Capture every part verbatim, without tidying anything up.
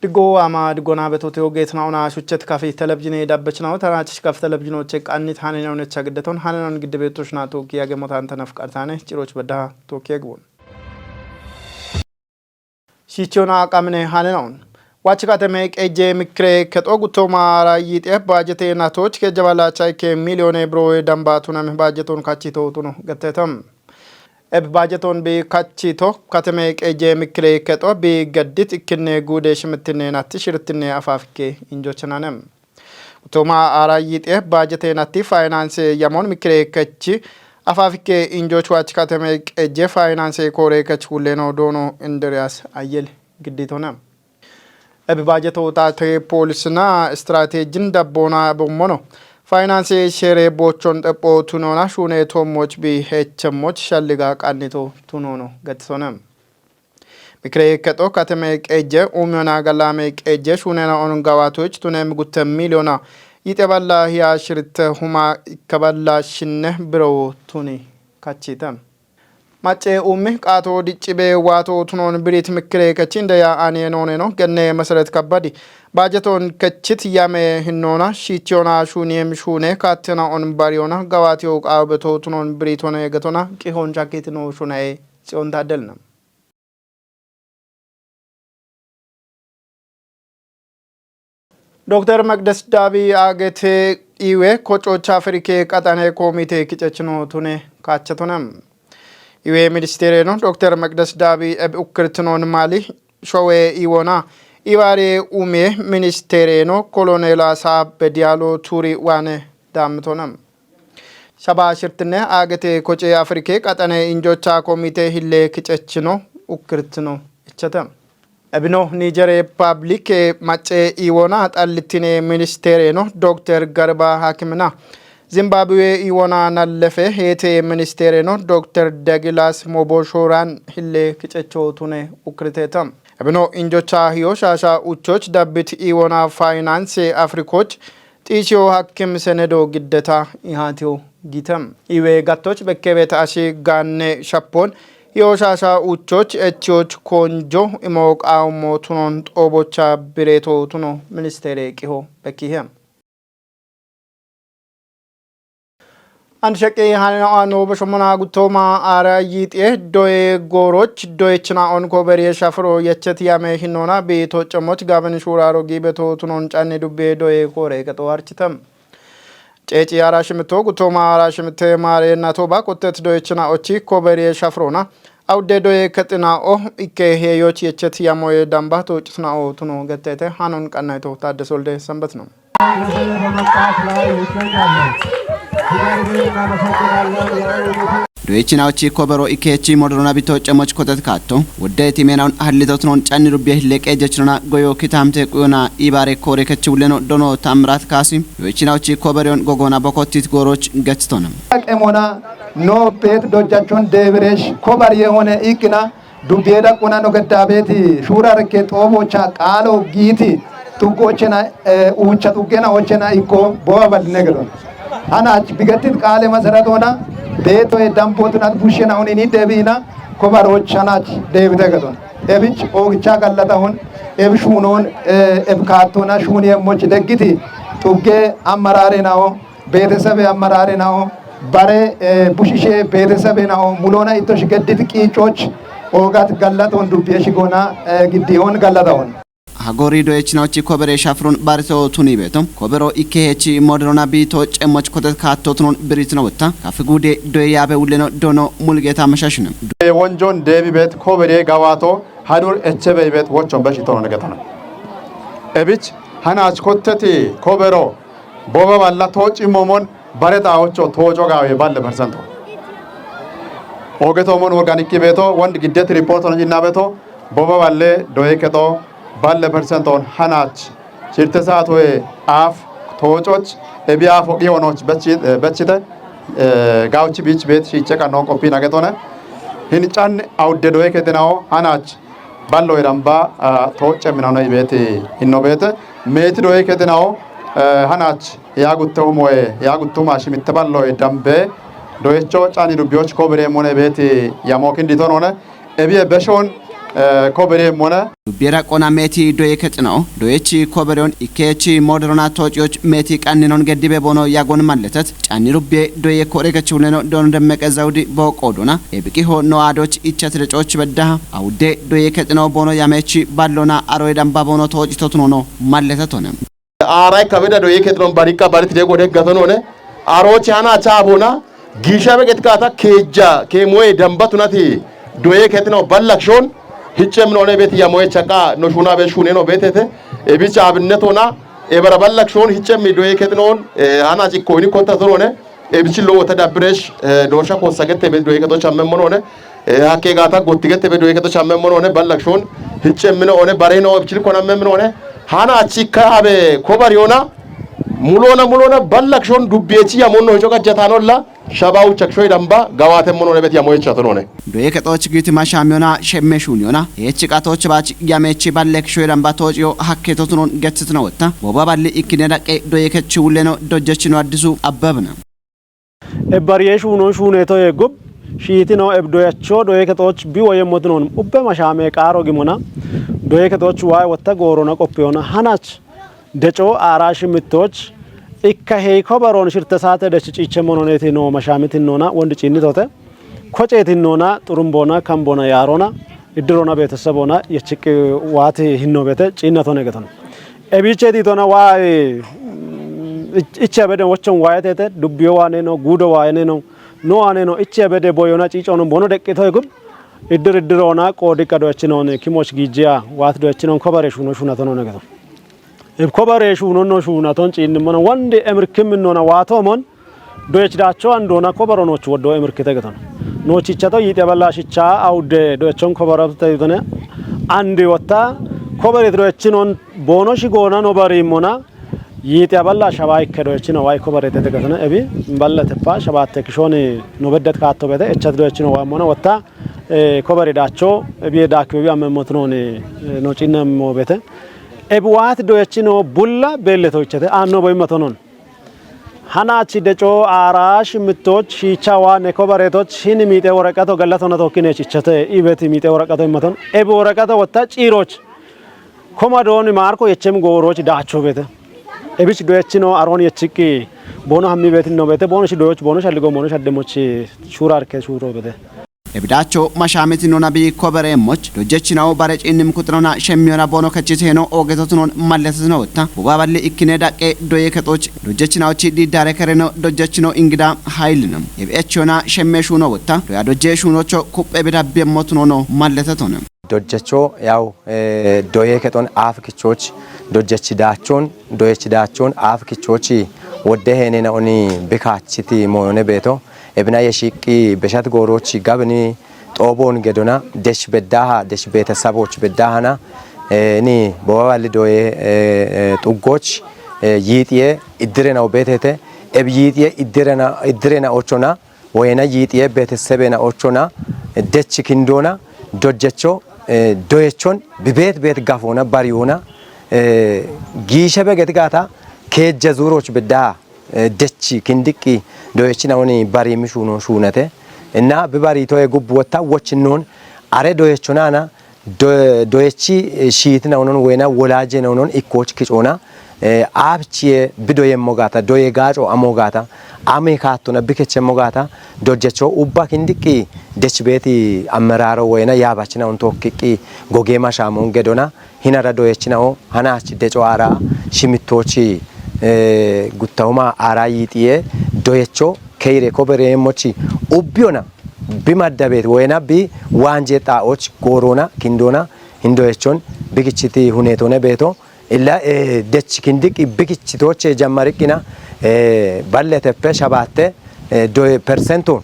Diggo ama diggona betote ogeetna ona shuchet kafi telebjine dabbechna tana tish kaf telebjinoche qannit hanene onecha giddeton hanene on gidde betoshna to kiyage motan tanaf qartane ciroch bedda to kiyagbon. Shichona qamne hanene on. Wach kateme qeje mikre keto gutoma ra yite bajete na toch ke jabala chai ke milione bro damba tunam bajeton kachito tuno gattetam. Eb bajeton bi kachito kateme qeje mikre keto bi gaddit ikkinne gude shimittine natti shirittine afafike injochananem. Gutoma ara yite bajete natti finance yamon mikre kechi afafike injoch wach kateme qeje finance kore kech wulleno dono Indirias Ayel gidditona. Ebi bajeto tate polisna stratejin dabbona bummono. Finance shere bochon teppo tunona shune to moch bi hechmoch shalliga qannito tunono gatisona. Mikre keto kateme qeje umyona galame qeje shunena on gawatoch tunem gutte miliona yite balla hiya shirte huma ikaballa shinne biro tuni kachita. Macce ummi qaato diccibe waato tunon birit mikre kachin daya ane noneno genne masaret kabbadi. Bajeton kachit yame hinnona shitiona shuniem shune katena on bariona gawatio qawbeto tunon biritone gatona qihon chakitino shunae Tsiyon Taaddelna. Dokter Maqdes Daabii Aagete Iwe kococha Afrike qaxane komite kicechino tune kachatona. Iwe ministereno Dokter Maqdes Daabii eb ukkirtinon mali showe iwona iware ume ministereno kolonela sa bedialo turi wane damtona. Shaba shirtine agete koce Afrike qaxane injocha komite hille kicechino ukkirtino ichata. Ebino Niger Republic mace iwona xallitine ministereno Dokter Garba Hakimina. Zimbabwe iwona nallefe hete ministereno Dokter Douglas Moboshoran hille kicecho tune ukkirteta. Ebino injocha hiyo shasha uchoch dabbit iwona finance Afrikoch Xiisiyo hakkim senedo giddeta ihaatiyo gitem. Iwe gattoch bekkebet ashi gaanne shappon hiyo shasha uchoch echiyoch konjo imo qawmo tunon xoobocha bireto tuno ministere qiho bekkihe. Andu sheqi hanina ano bashomona guttoma ara yixie doye gooroch doyechina on koberiye shafiro yechet yame hinnona bi toccammoch gaben shuraro gibeto tunon canni dubbe doye koore qexo architam. Ceeci ara shimito guttoma ara shimite maare nato ba qottet doyechina ochi koberiye shafirona awde doye kexina o ikke heyoch yechet yamoye damba toccitna o tuno gettete hanon qannayto Taaddes Wolde Sanbet no. Doyechinawochi kobero ikechi modorona bito cemoch kotet katto. Wodde timenaun hallitotnon canni rubbiye hilleqe jechinona goyo kitamte quyona ibare kore kechi wulleno dono tamrat kasi. Doyechinawochi koberiyon gogona bokotit goroch gechitona. Qemona no bet dojjachon debiresh kobar yehone ikina Dubbiye daqquna no geddabeeti shuura rekke xoobocha qaalo giiti tuggochena, eh, uucha xuggena ochena ikko bowa balne gedon. Hanach bigettit qaale masaratona beetoye dambotunat bushshena unini debiina kobaroch hanach debite gedon. Ebich oogicha gallatahon, eb shuunon, eh, eb kaattona shuuni emmoch deggiti xugge ammaraarenao beetesebe ammaraarenao bare, eh, bushishe beetesebe nao mulona ittosh geddit qiicoch oogat gallaton dubbiye shigona, eh, giddiyon gallataon. Hagori doyechinochi kobere shafrun barito tuni beto kobero ikehechi moderona bito cemoch kotet kaatto tunon biritino wetta kafi gude doye yabe wulleno dono mulgeta mashashinem. Wonjon debi bet kobere gawato hadur echebe bet wochon beshi tonon getana. Ebich hanach kotteti kobero Boba balla tooci momon bare xaawocho tooco gaawe balle persento. Oge toomon organic beto wond giddet report on jinna beto boba balle doye keto balle persento on hanach. Shirte saatoye aaf toococh ebi aaf oqi onoch bechi-, eh, bechite, eh, gawchi bich bet shiche kanno qoppi nagetone. Hin can awde doye ketinawo hanach ballo iramba, ah, tooce minano ibeti hinno bete. Meti doye ketinawo, eh, hanach ya gutte umoye, ya guttuma shimitte ballo dambe. Doyecho cani dubbiyoch kobire mone beti yamo kindi tonone. Ebiye beshon Kobereemmona. Dubbiye raqqona meeti doye kexino. Doyechi kobereon ikkeechi moderona toociyoch meeti qanninon geddibe boono yagon malletet. Canni rubbiye doye ko're gechuuleno Doono Demmeqe Zawudi booqqoodona. Ebiqiho no aadoch ichchatire cooch beddaha. Awudde doye kexino boono yameechi ballona aroye damba boono toocitotunono malletetone. Aarai kabeda doye kexnon barikka baritide gode gatonone. Aroochi hana chaabona. Giishabe getikata keejja keemoye damba tunati doye kexino ballakshon hiccem none beti yamoye chaqa no shuna be shune no betete. Ebicha abinnetona ebara ballakshon hiccem doye kexinon hana cikkoyni kotta tonone. Ebichi lo wota dabbiresh doosha kossa gette be doye kexoch ammemmonone. Hakke gaata gotti gette be doye kexoch ammemmonone ballakshon hiccem mino one bareno ebichil kona ammemmonone. Hana achikka abe kobariyona. Mulona mulona ballakshon dubbiyechi yamonno hico qajjatanolla. Shabawu chakshoy damba gawatemmonone bet yamoyechatonone. Doye kexoch giitima shaamiyona shemme shuuniyona. Heechi qatoch baach yameechi ballekishoy damba toociyo hakke totunon gettitino wotta. Booba balli ikkine daqqe doye kechi wulleno dojjechino Addisu Abbabna. Ebbariyee shuunon shuuneetoye gub shiitino eb doyacho doye kexoch bi woyemmotinon ubbe mashaame qaaro gimona. Doye kexoch waay wotta goorona qoppiyona hanach deco aara shimittoch ikka heyko baroon shirte saate dech ciichemmononeti no mashaamitinnona wondi ciinnitote. Koceetinnona xurumbona kambona yaarona iddirona beetessebona yechiqqi waati hinno bete ciinnatone geton. Ebiicheetiitona waa ichi abede wochon waayetete dubbiyo waaneno guudo waayeneno no waaneno ichi abede boyona ciiconon bono deqqitoy gub iddir iddirona qoodiqqa doyachinoon kimoch giijjiya waati doyachinon kobare shuuno shuunatonone geton. Eb kobare shuunonno shuunaton ciinnimmona wandi emirkimminnona waatoomon doyech daacho andoona kobaro nooch woddo emirkite geton. Noochichato yiixe balla shicha awudde doyechon kobaro teyitone andi wotta kobaret doyechinon boono shigoona no bariimmona yiixe balla shaba ikke doyechino way kobaret ete getone ebi balla teppa shabatte kishoni no beddet kaatto bete echat doyechino waammona wotta kobare daacho ebi daakki bebi ammemmotinoni no ciinnemmo bete. Ebi waati doyechino bulla beelletoichete aanno boimmatonon. Hanaachi deco aara shimittoch shiicha waa ne kobareetoch hini miixe woraqato gallatona tokkineech ichate ibeti miixe woraqato immaton ebi woraqato wotta ciiroch koma dooni maarko yechem gooroch daacho beete. Ebich doyechino aroon yechiqqi boono hammi beetinno beete boono shi doyoch boono shalligo boono shaddemoch shuurarke shuuro beete. Ebidaacho mashaamiti nona bii kobereemmoch dojjechinawo bare ciinnim kuxirona shemmiyona boono kechiteeno oogetotunon malletitinowotta bubaaballi ikkine daqqe doye kexoch dojjechinawochi diiddaare kereno dojjechino ingida hayilino ebi'echiyona shemme shuunowotta doya dojje shuunocho kuphe bidabbiyemmotunono malletetone. Dojjecho yaw doye kexon aaf kichoch dojjechi daachon doyechi daachon aaf kichochi wodde heenena oni bikaachiti moyone beeto Ebina yeshiqqi beshat gooroch gabini xoobon gedona desh beddaha desh beetesaboch beddahana ni bobaballi doye xuggoch yiixiye iddirena obeetete eb yiixiye iddirena iddirena ochona woyena yiixiye beetesebena ochona dech kindoona dojjecho doyechon bibeet beet gafona bariyona giishebe getigata keejja zuuroch beddaha dech kindiqqi doyechinawoni bariimi shuunon shuunate. Inna bi bariitoye gubbu wotta wochinnon are doyechonana doyechi shiitinawnon woyna wolajenawnon ikkoch kicoona aabchiye bi doyemmo gaata doye gaaco amo gaata ami kaattona bi kechemmo gaata dojjecho ubba kindiqqi dech beeti ammeraaro woyna yaabachinawon tookkiqqi gogeema shaamon gedona hinara doyechinao hanaach deco aara shimittochi guttahuma aara yiixiye doyecho keyre kobereemmochi ubbiyona bi maddabeet woyena bi waanje xaa'och gooroona kindoona hindoyechon bi kichiti huneetone beeto illa dech kindiqqi bi kichitoche jammariqqina balleteppe shabaatte doye persenton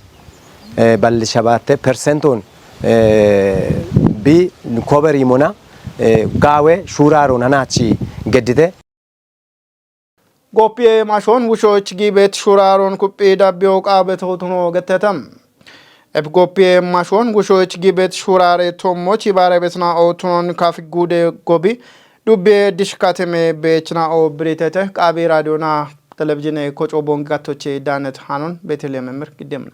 balli shabaatte persenton bi koberiimona gaawe shuuraaron hanaachi geddite. Goppiye mashon wushoch giibet shuraaron kuphi dabbiyo qaabe tootuno getteta. Eb goppiye mashon wushoch giibet shuraare tommoch ibaare betna ootunon kaf guude gobi dubbiye dishkateme beechna oo biritete qaabi raadiyona telebizhine koco bongi gattoche daanet hanon Beteliyeem emir giddemna.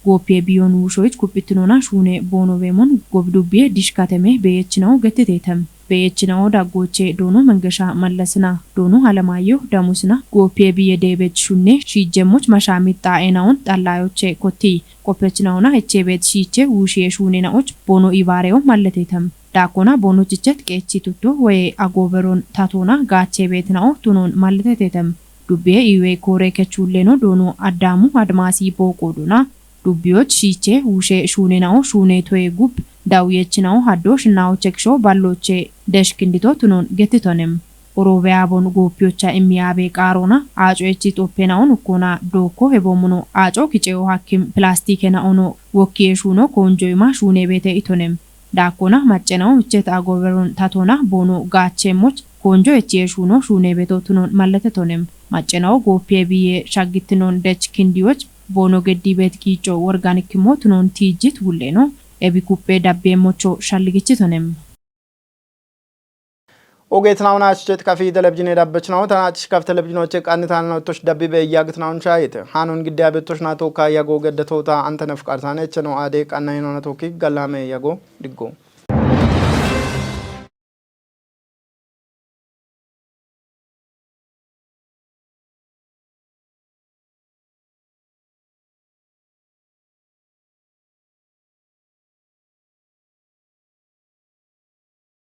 Gooppiye biyon wushoyich kuphitinona shuune boono beemon gobidubbiye dishkateme beeyechina'o gettitetem. Beeyechina'o daggooche doono Mengesha Mallasina, doono Alamaayyo Damusina, gooppiye biye deebech shunne shiijjemmoch masha mixxa'ena'on xallayoche kotti. Qoppechina'ona echeebet shiiche wushiye shuunena'och boono ibaareyo malletetem. Daakkona boonochichet qeechi tutto woye agooberon tatona gaachebetina'o tunon malletetetem. Dubbiye iwe koore kechulleno doono Addaamu Admaasi booqoodona. Dubbiyoch shiiche wushe shuunena'o shuune toye gub dawuyechina'o haddo shinnawoche kisho balloche deshkindito tunon gettitonem. Oroobeyaabon gooppiyocha immiyaabe qaarona aacoyechi xoppena'on ukkona dookko heboomuno aaco kiceyo hakkim pilastikena'ono wokkiye shuuno koonjoyma shuune beete itonem. Daakkona maccena'o ichet agooberon tatona boono gaacheemmoch koonjoyechiye shuuno shuune beeto tunon malletetonem. Maccena'o gooppiye biye shaggitinon dech kindiyoch boono geddibeet giico worganikkimmo tunon tiijjit wulleno ebi kupphe dabbeemmocho shalligichitonem. Ogeetinauna achichet kafi telebijine dabbechinawo tana achishkaf telebijinoche qannitanana ottosh dabbibe yaagitinaun chaayete. Hanon gidde abettosh nato ka yago geddetota antanef qartane cheno aade qanna hinona tokki gallame yago diggo.